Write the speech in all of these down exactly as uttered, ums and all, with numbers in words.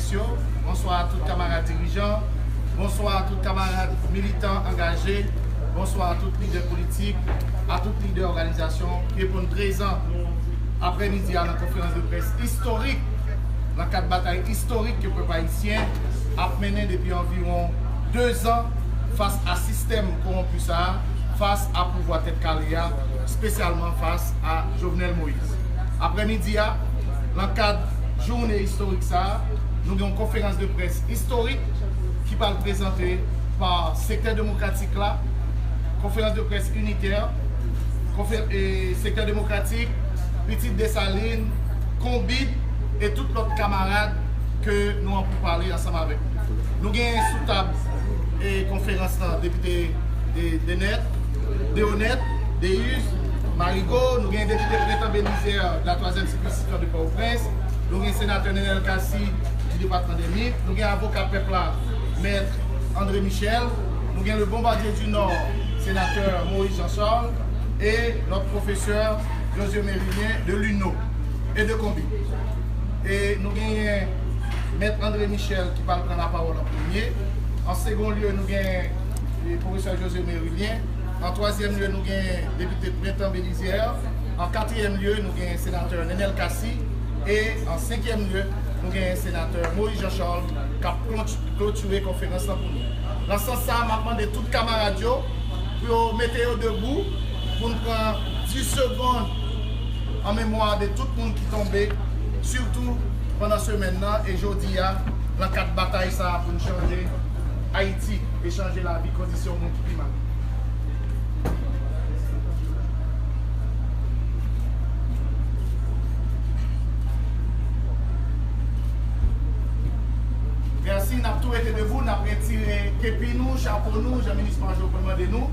Bonswa a tout kamarad dirijan, bonswa a tout kamarad militan angaje, bonswa a tout lidè politik, a tout lidè òganizasyon ki reponn prezan aprèmidi a nan konferans de près istorik, nan kad batay istorik ke pèp ayisyen ap mennen depi anviwon de zan fas a sistèm kowonpi sa a, fas a pouvwa tèt kale a, espesyalman fas a Jovenel Moïse. Aprèmidi a, nan kad jounen istorik sa a, nou gen yon konferans de près istorik ki pral prezante pa sektè demokratik la, konferans de près initè, konfe- e sektè demokratik, Pitit Desalin, Konbit e tout lòt kamarad ke nou an pou pale ansanm avèk nou. Nou gen sou tab e konferans lan depite de, Denèt, Deonèt, Deuz, Marigo, nou gen depite Prentan Belizè de la twazyèm sikonskripsyon de Pòtoprens, nou gen senatè Nenel Cassy du depatman de Nip, nou gen avoka pèp la, mèt André Michel, nou gen le Bombardier du Nord, senatè Moïse Jean Charles, e lòt pwofesè José Mérilien de l'UNO e de Konbit. E nou genyen mèt André Michel ki pral pran lapawòl an premye. An segon lye, nou gen, e, pwofesè José Mérilien. An twazyèm lye, nou gen depite Prentan Belizè. An katriyèm lye, nou gen senatè Nenel Cassy. E an senkyèm lye, nou gen senatè Moïse Jean Charles k ap klot- klotire konferans lan pou nou. Nan sans sa a, m ap mande tout kamarad yo pou yo mete yo debou pou n pran dis segonn an memwa de tout moun ki tonbe, sitou pandan semèn nan e jodi a, nan kad batay sa a pou n chanje Ayiti e chanje lavi, kondisyon moun pou pi mal. Mèsi, n ap tou rete debou, n ap retire kepi nou, chapo nou, jan minis Panjo konn mande nou,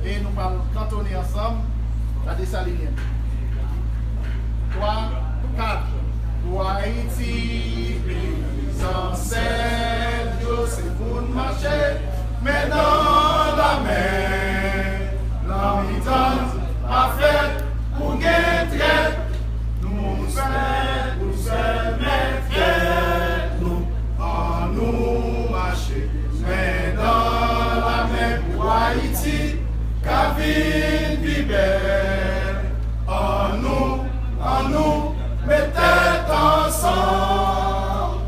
e nou pral kantonnen ansanm, la Desalinienne. Twa, kat. Pou Ayiti, peyi zansèt yo, se pou n mache, men nan lamen. Lanmitan pa fèt pou gen trèt. Nou fèt pou sèmen tèt nou. Annou mache, men nan lamen pou Ayiti ka vin pi bèl. Annou, annou met tèt ansanm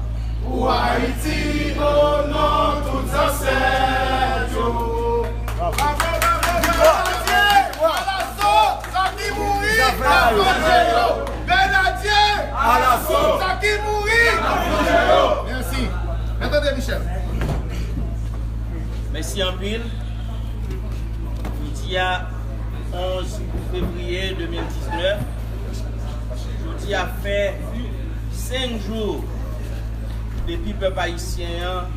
pou Ayiti, o non tout zansèt yo. Bravo, bravo, bravo. Bènadye! Alaso! Sa ki mouri! Mèsi. Mèt André Michel. Mèsi anpil. Jodi a, onz fevriye de mil diznèf, jodi a fè senk jou depi pèp ayisyen an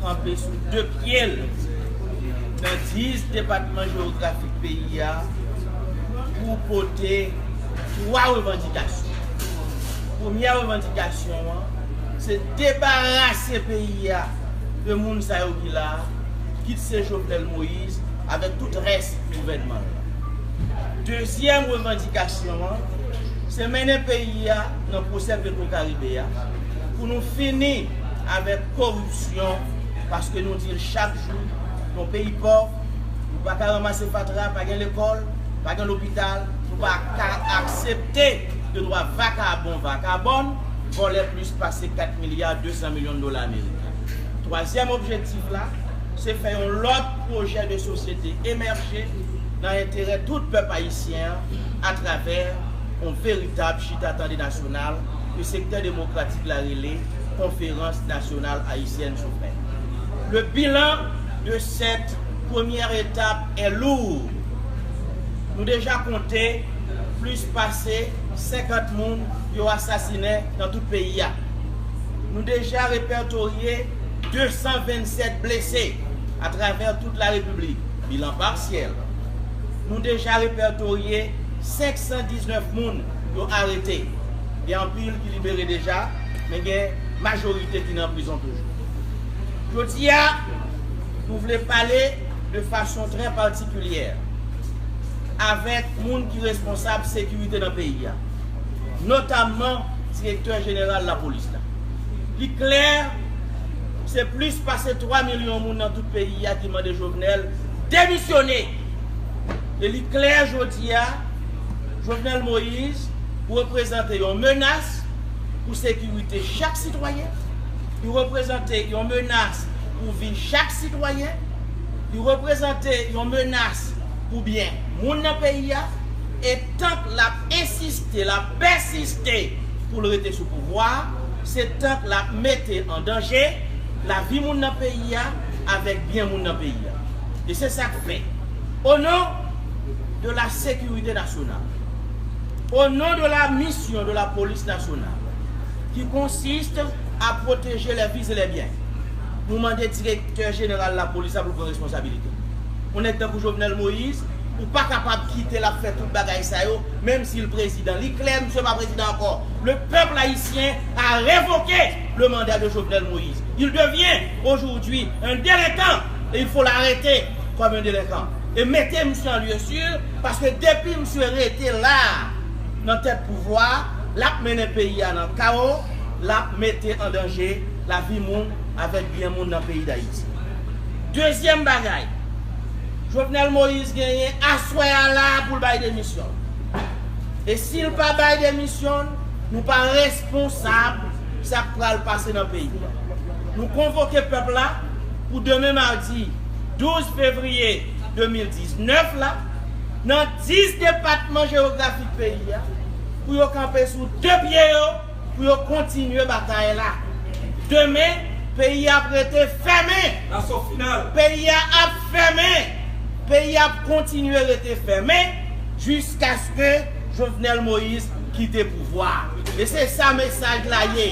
kanpe sou de pye l nan dis depatman jewografik peyi a pou pote twa revandikasyon. Premyè revandikasyon an, se debarase peyi a de moun sa yo ki la a, kit se Jovenel Moïse avèk tout rès gouvènman l lan. Dezyèm revandikasyon an, se mennen peyi a nan pwosè Petwokaribe a pou nou fini avèk koripsyon, paske nou di l chak jou, yon peyi pòv, nou pa ka ranmase fatra, pa gen lekòl, pa gen lopital, nou pa ka aksepte de twa vakabon, vakabòn, vòlè plis pase kat milya de san milyon dola ameriken. Twazyèm objektif la, se fè yon lòt pwojè de sosyete emèje nan enterè tout pèp ayisyen an atravè yon veritab chita tande nasyonal ke sektè demokratik la rele Conférence Nationale Haïtienne Suprême. Le bilan de cette première étape est lourd. Nou deja konte plis pase senkant moun yo asasinen nan tout peyi a. Nou deja repètorye de san vennsèt blese atravè tout la repiblik. Bilan pasyèl. Nou deja repètorye senk san diznèf moun yo arete. Gen anpil ki libere deja, men gen majorite ki nan prizon toujou. Jodi a, nou vle pale de fason trè patikilyè avèk moun ki responsab sekirite nan peyi a, notamman direktè jeneral lapolis la. Li klè, se plis pase twa milyon moun nan tout peyi a ki mande Jovenel demisyone. E li klè jodi a, Jovenel Moïse reprezante yon menas pou sekirite chak sitwayen. Li reprezante yon menas pou vi chak sitwayen. Li reprezante yon menas pou byen moun nan peyi a. E tank l ap ensiste, l ap pèsiste pou l rete sou pouvwa a, se tank l ap mete an danje lavi moun nan peyi a avèk byen moun nan peyi a. E se sa k fè, au nom de la sécurité nationale, au nom de la mission de la police nationale, qui consiste à protéger les vies et les biens, nou mande direktè jeneral lapolis la pou l pran responsabilite l. Yon nèg tankou Jovenel Moïse, ou pa kapab kite l ap fè tout bagay sa yo, menm si l prezidan. Li klè, misye pa prezidan ankò. Le peuple haïtien a révoqué le mandat de Jovenel Moïse. Il devient aujourd'hui un délinquant et il faut l'arrêter comme un délinquant. E mete misye an lieu sûr, paske depi misye rete la, nan tèt pouvwa, l ap mennen peyi a nan kawo, l ap mete an danje lavi moun avèk byen moun nan peyi Dayiti. Dezyèm bagay, Jovenel Moïse genyen aswè a la pou l bay demisyon l. E si l pa bay demisyon l, nou pa responsab sa k pral pase nan peyi a. Nou konvoke pèp la pou demen madi douz fevriye de mil diznèf la, nan dis depatman jewografik peyi a, pou yo kanpe sou de pye yo, pou yo kontinye batay la. Demen, peyi a ap rete fèmen. Peyi a ap fèmen. Peyi a ap kontinye rete fèmen jiskaske Jovenel Moïse kite pouvwa a. E se sa mesaj la ye.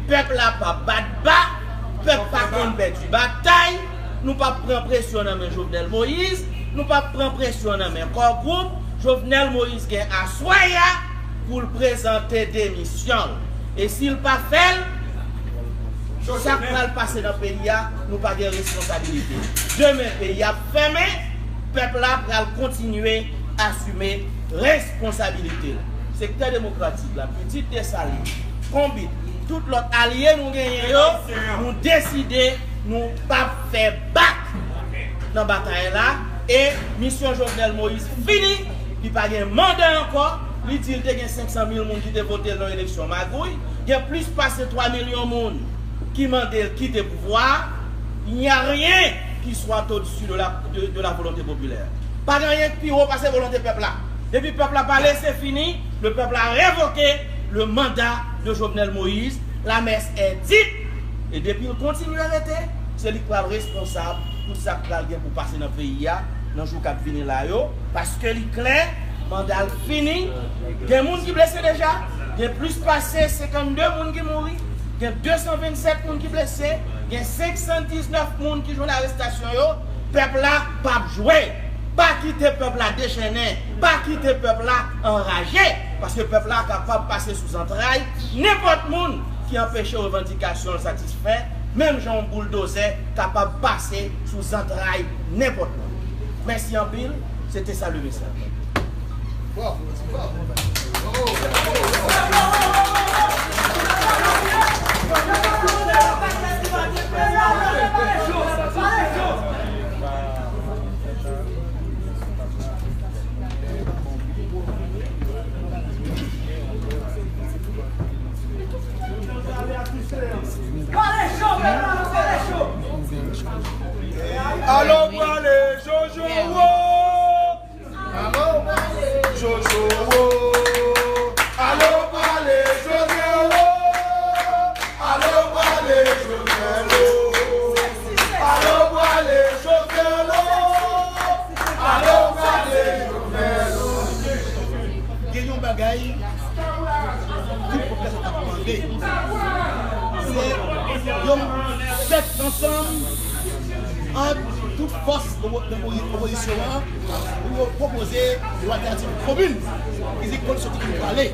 Pèp la p ap bat ba, pèp pa konn pèdi batay. Nou p ap pran presyon nan men Jovenel Moïse, nou p ap pran presyon nan men Core Group. Jovenel Moïse gen aswè a pou l prezante demisyon l. E si l pa fè l, sa k pral pase nan peyi a, nou pa gen responsabilite. Demen, peyi a ap fèmen, pèp la pral kontinye asime responsabilite l. Sektè demokratik la, Pitit Desalin, Konbit, tout lòt alye nou genyen yo, nou deside nou p ap fè bak nan batay la. E misyon Jovenel Moïse fini, li pa gen manda ankò. Li di l te gen senk san mil moun ki te vote l nan eleksyon magouy. Gen plis pase twa milyon moun ki mande l kite pouvwa a. Il n'y a rien qui soit au-dessus de la, de, de la volonté populaire. Pa gen anyen ki pi wo pase volonte pèp la. Depi pèp la pale, se fini. Le peuple a révoqué le mandat de Jovenel Moïse. La messe est dite. E depi l kontinye rete, se li k pral responsab pou sa k pral gen pou pase nan peyi a nan jou k ap vini la yo. Paske li klè, manda l fini. Gen moun ki blese deja. Gen plis pase senkannde moun ki mouri. Gen de san vennsèt moun ki blese. Gen senk san diznèf moun ki jwenn arestasyon yo. Pèp la p ap jwe. Pa kite pèp la dechennen. Pa kite pèp la anraje. Paske pèp la kapab pase sou zantray nenpòt moun ki anpeche revandikasyon l satisfè, menm jan yon bouldozè kapab pase sou zantray nenpòt moun. Mèsi anpil, se te sa le mesaj. Alo pwale Jojo wo. Alo pwale Jojo wo. Alo pwale Jojo wo. Alo pwale Jojo wo. Alo pwale Jojo wo. Alo pwale Jojo wo. Gen yon bagay tout pèp la t ap mande. Se yon tèt ansanm ant tout fòs opo-, opo-, opozisyon an pou yo pwopoze yon altènativ komin ki di kote soti ki nou prale.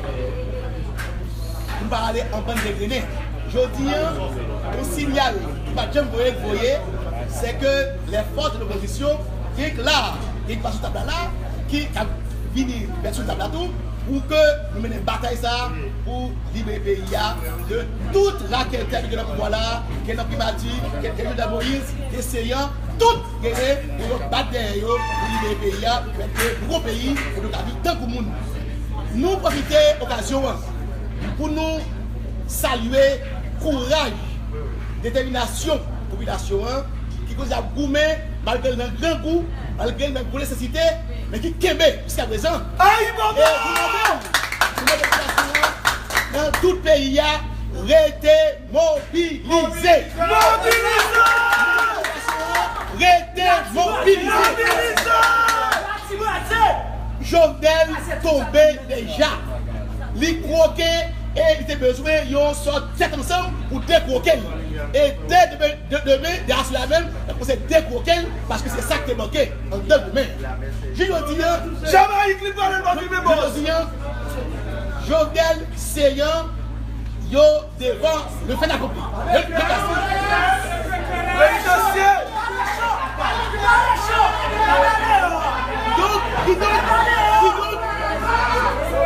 Pou nou pa ale an bann degrennen. Jodi a, yon sinyal ki pa t janm voye, k voye, se ke lè fòs de lopozisyon, gen k la, gen k pa sou tab la la, ki, k ap vini mèt sou tab la tou, pou ke nou mennen batay sa a pou libere peyi a de tout raketè ki gen nan pouvwa la, ke nan primati, ke, ke Jovenel Moïse, ke Seyan, tout genyen pou yo bat dèyè yo pou libere peyi a, pou pèmèt ke nou gon peyi kote nou ka viv tankou moun. Nou pwofite okazyon an pou nou salye kouraj, detèminasyon popilasyon an ki kontinye ap goumen malgre l nan grangou, malgre l nan gwo nesesite, men ki kenbe jiskaprezan. Ayi, bòbò! E nou mande w, nou mande popilasyon an nan tout peyi a, rete mobilize! Mobilize! Rete mobilize! Mobilize! Jovenel tonbe deja. Li kwoke e li te bezwen yon sòt tèt ansanm pou dekwoke l. E dè demen, de, demen, de aswè a menm, l ap kòmanse dekwoke l, paske se sa k te manke anndan goumen. Jis jodi a, Jamayik li pral nan Bòkime, bòs. Jodi a, Jovenel, Seyan, yo devan le fait accompli. Le, le fait accompli. Penitansye! Kidonk, kidonk, kidonk,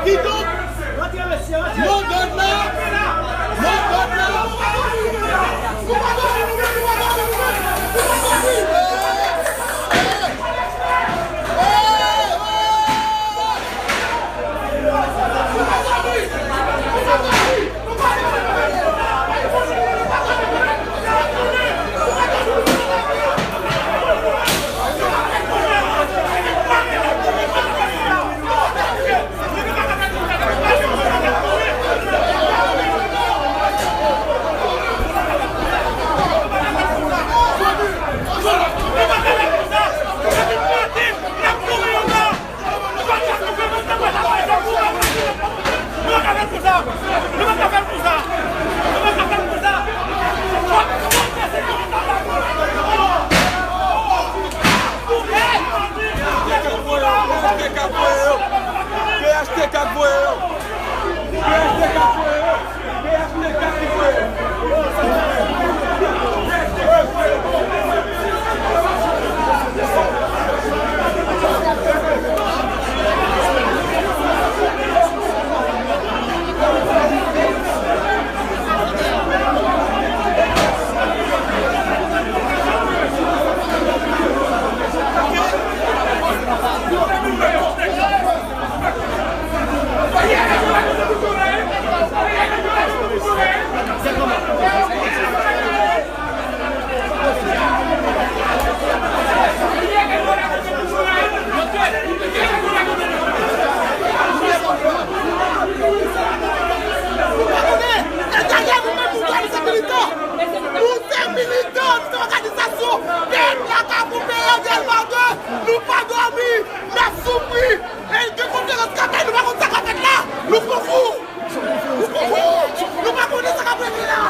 kidonk, kidonk, mo dòd la, mo dòd la. P H T K k voye yo. P H T K k voye yo. Nou se militan, nou se òganizasyon. P N K ka pou P N L pa de, nou pa dòmi, n ap soufri. E gen konferans k ap fèt, nou pa konn sa k ap fèt la. Nou konfou. Nou konfou. Nou pa konnen sa k ap rete la.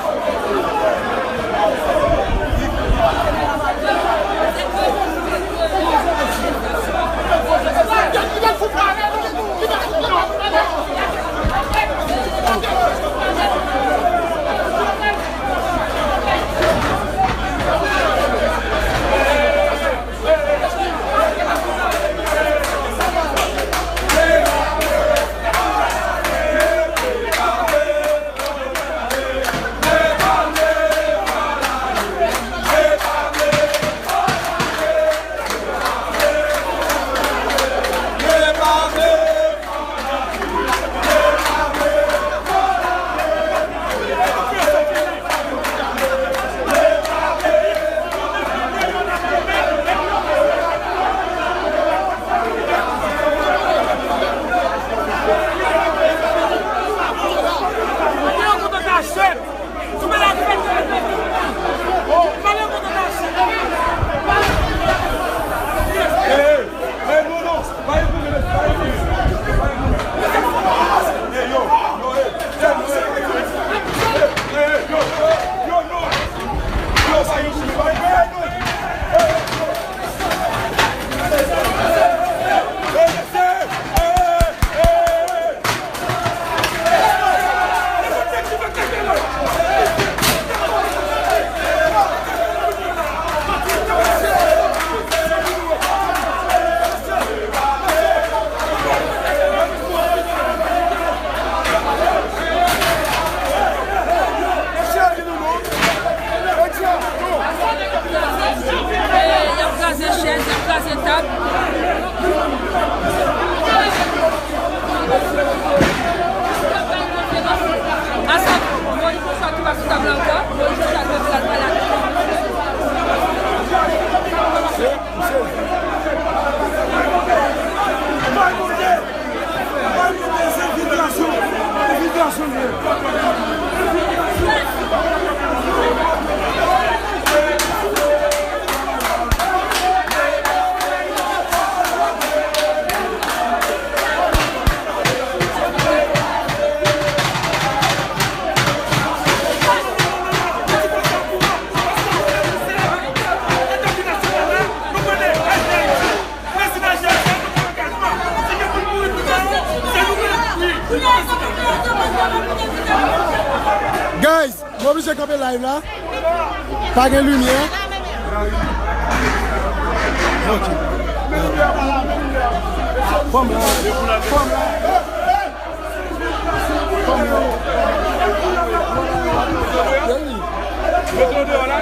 Oblije kanpe live la. Pa gen limyè. Ok. Fòm la. Fòm la. Fòm la. Yo, wi. Yo, yo, yo, la.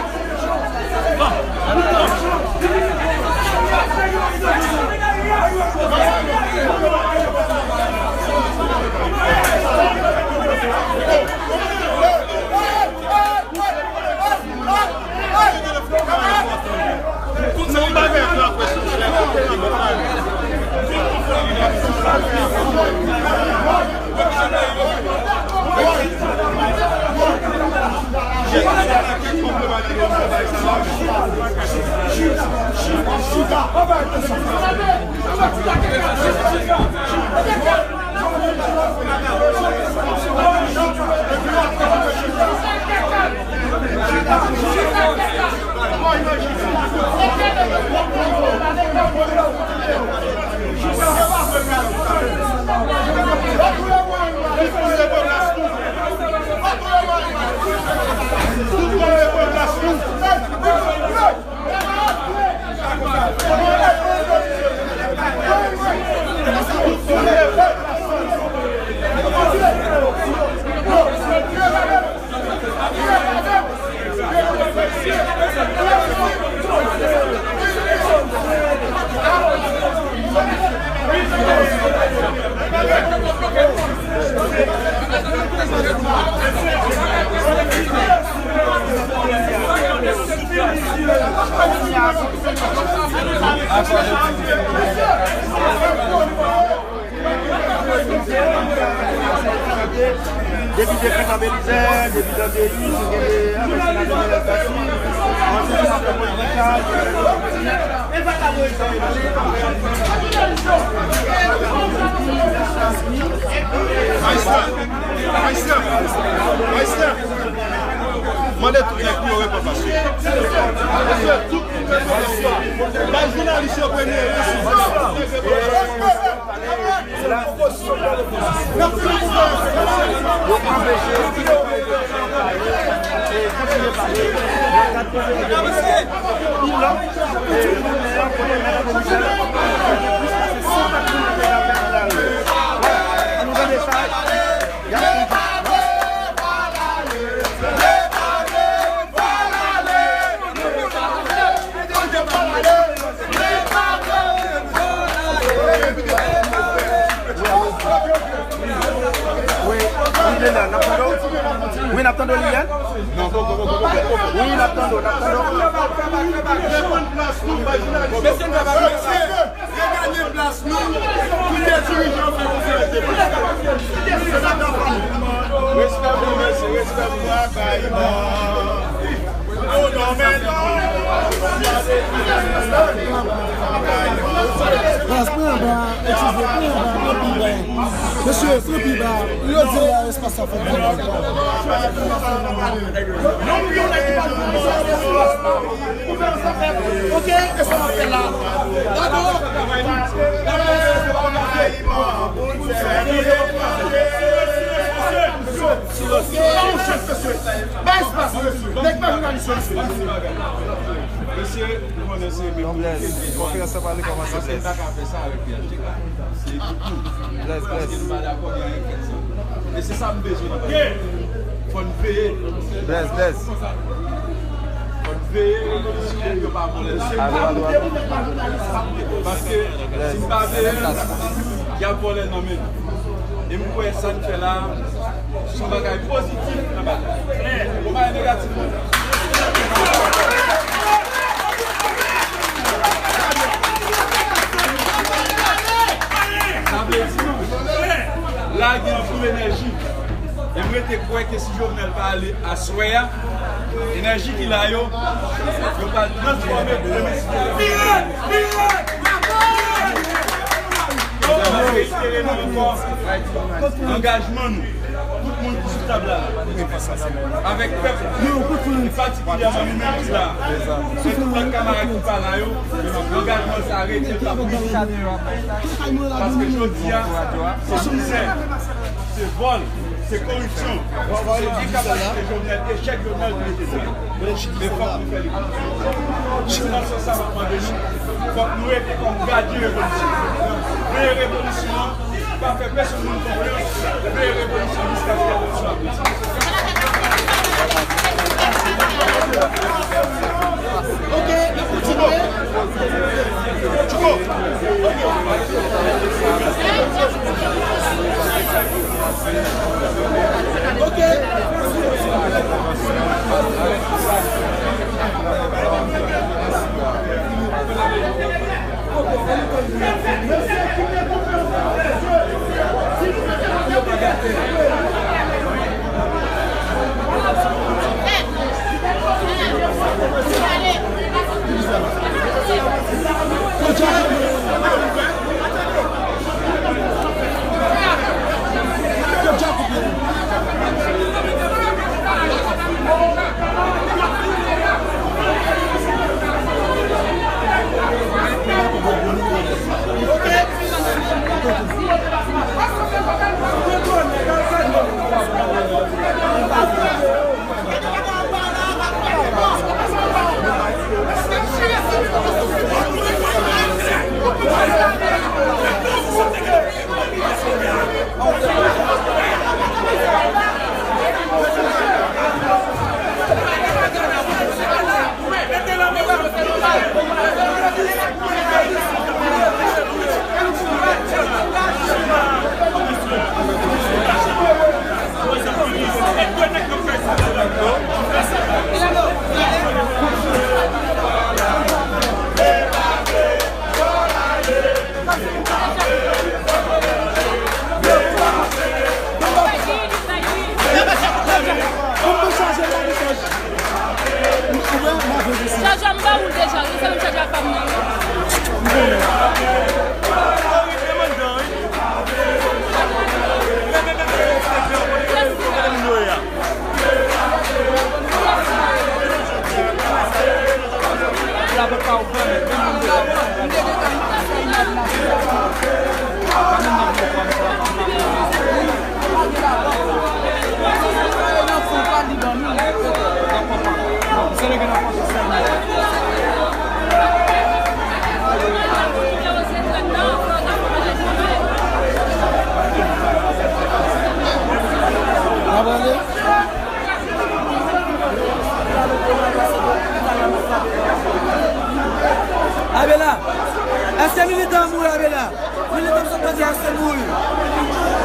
Depi de Fèk Abelizè, depi dan Deliz, nou gen de senatè Manel Tati, ansyen senatè Moyiz Richard. Ayisyen, Ayisyen, Ayisyen, mande tout nèg pou yo repanse. Mesye, tout moun repanse. Bay jounalis yo premye, wi, silvouplè. Yo anpeche. Wi, wi, li la, n ap tande w. Wi, n ap tande w, Liliane. Wi, n ap tande w, n ap tande w. Mesye, n ap Regade plas nou, kite dirijan fè konferans de pres. Se sa k ap fè. Respè pou mesye, respè pou Akayman. Oh non, men non. Plas, pran anba, eskize, pran anba, pran pi ba. Mesye, pran pi ba. Yo di la, espas la fèt. Ok, e sa w ap fè la? Dakò? Ba yon chans, mesye. Ba espas, mesye. Nèg pa jounalis yo, mesye. Mesye, nou konnen se mepri. Konferans lan pale kòmanse, Blaise. Blaise, Blaise. Paske nou pa dakò gen anyen k fèt sa. E se sa m bezwen nan peyi. Fò n veye. Blaise, Blaise. Fò n veye si nèg yo pa vòlè nan men nou. Paske si n pa veye, y ap vòlè nan men nou. E m kwè sa n fè la, se yon bagay pozitif nan batay. Yon bagay negatif, non. Sa vle di, la gen anpil enèji. E m rete kwè ke si Jovenel pa ale aswè a, enèji ki la yo, yo pral transfòme pou demen. Vire! Vire! Bravo! Yo, nou espere nou ankò angajman nou. Tout moun ki sou tab la, avèk pèp, e patikilyèman nou menm ki la, e tout lòt kamarad ki pa la yo, angajman sa rete tabli. Paske jodi a, se mizè, se vòl, Se koripsyon, se enkapasite Jovenel, echèk Jovenel ki mete nou la. Men fòk nou fè li. Se nan sans sa m ap mande nou, fòk nou rete kòm gadyen revolisyon. Veye revolisyon an, pa fè pèsonn moun konfyans, veye revolisyon jiskaske revolisyon an abouti. Ok, n ap kontinye. Chaje a m ba ou l deja wi, se menm chaje a pa m nan wi. Abela, èske militan an mouri, Abela? Militan m sot pati a se mouri.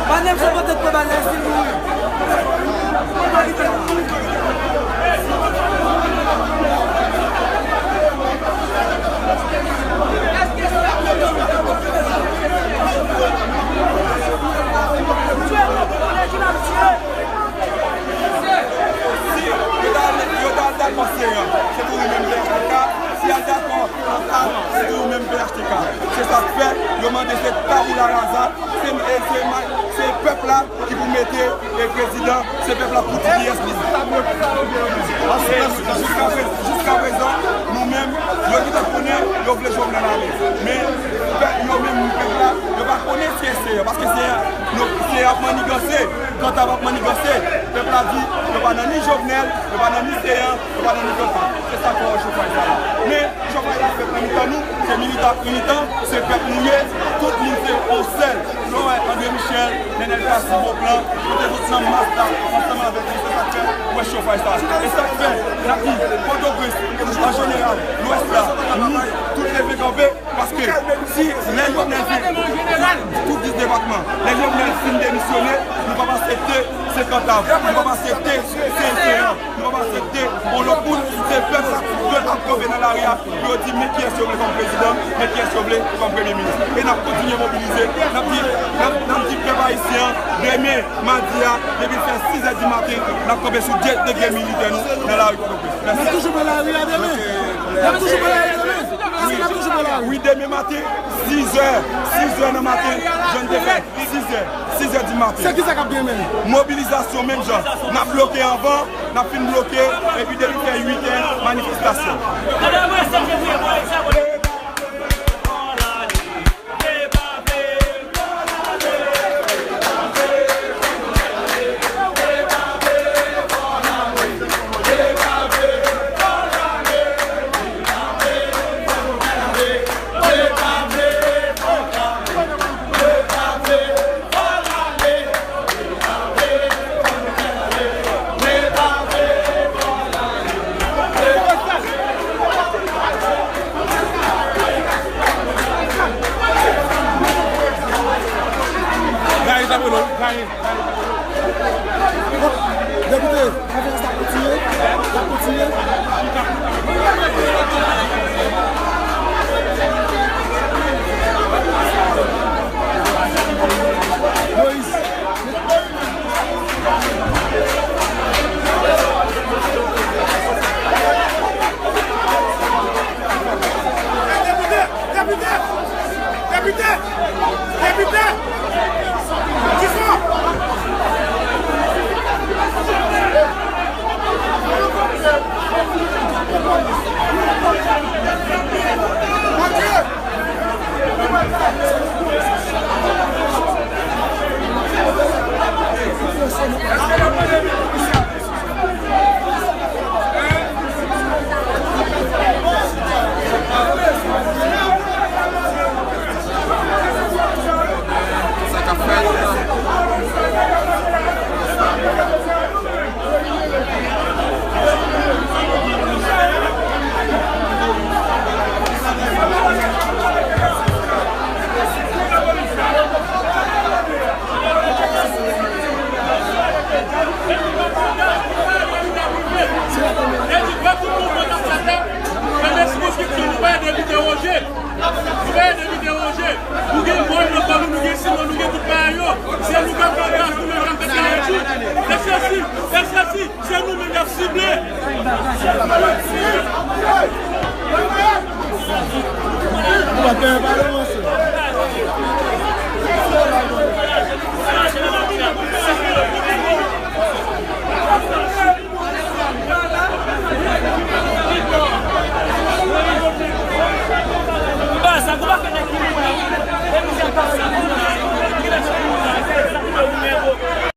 Pandan m sot pati pran bal la, se mouri. Si yo ta, yo ta dakò se, se pou li menm P H T K. Si y a dakò, se pou li menm P H T K. Se sa k fè yo mande se tabula rasa, se, e se ma-, se pèp la ki pou mete, e, prezidan, se pèp la pou di kiyès li. E jiska pre-, jiska prezan, nou menm, yo gentan konnen yo vle Jovenel ale. Men, pèp, yo menm, pèp la, yo pa konnen se Seyan, paske Seyan, yo, Seyan ap manniganse. Kantav ap manniganse, pèp la di, yo pa nan ni Jovenel, yo pa nan ni Seyan, yo pa nan ni Kantav. Se sa k fè w wè chofay sa la. Men, chofay la fèt nan mitan nou, se militan ak militan, se pèp nou ye, tout moun se yon sèl. Lè w wè André Michel, Nenel Cassy, Beauplan, yo te tout nan mas la, ansanm avèk nou, se sa k fè w wè chofay sa. E sa k fè, n ap di, Pòtoprens, an jeneral, Lwès la, nou, tout leve kanpe, paske si lè Jovenel fin, tout dis depatman, lè Jovenel fin demisyone, nou p ap aksepte se Kantav, nou p ap aksepte se Seyan, nou p ap aksepte yon lòt moun, se pèp la k ap kanpe nan lari a pou yo di men kiyès yo vle kòm prezidan, men kiyès yo vle kòm premye minis. E n ap kontinye mobilize, n ap di, n ap, n ap di pèp ayisyen an, demen, madi a, depi l fè sis è di maten, n ap kanpe sou de, de grenn militè nou nan lari Pòtoprens. Mèsi. N ap toujou pran lari a demen. N ap toujou pran lari a demen. Èske n ap toujou pran lari? Wi, demen maten, sis è, sis è nan maten, jan n te fè, sis è, sis è di maten. Se kisa k ap gen menm? Mobilizasyon menm jan. N ap bloke anvan, n ap fin bloke, epi depi fè uit è, manifestasyon. Depite, konferans la kontinye, la kontinye. Moïse. Depite! Depite! Depite! Depite! Difò! Bondye! Sa k ap fèt la? Depite Roger, nou gen gòl nan kò nou, nou gen siman, nou gen tout bagay yo. Se nou k ap fè gaz, nou menm k ap fè gaz. E sesi, e sesi, se nou menm y ap sible.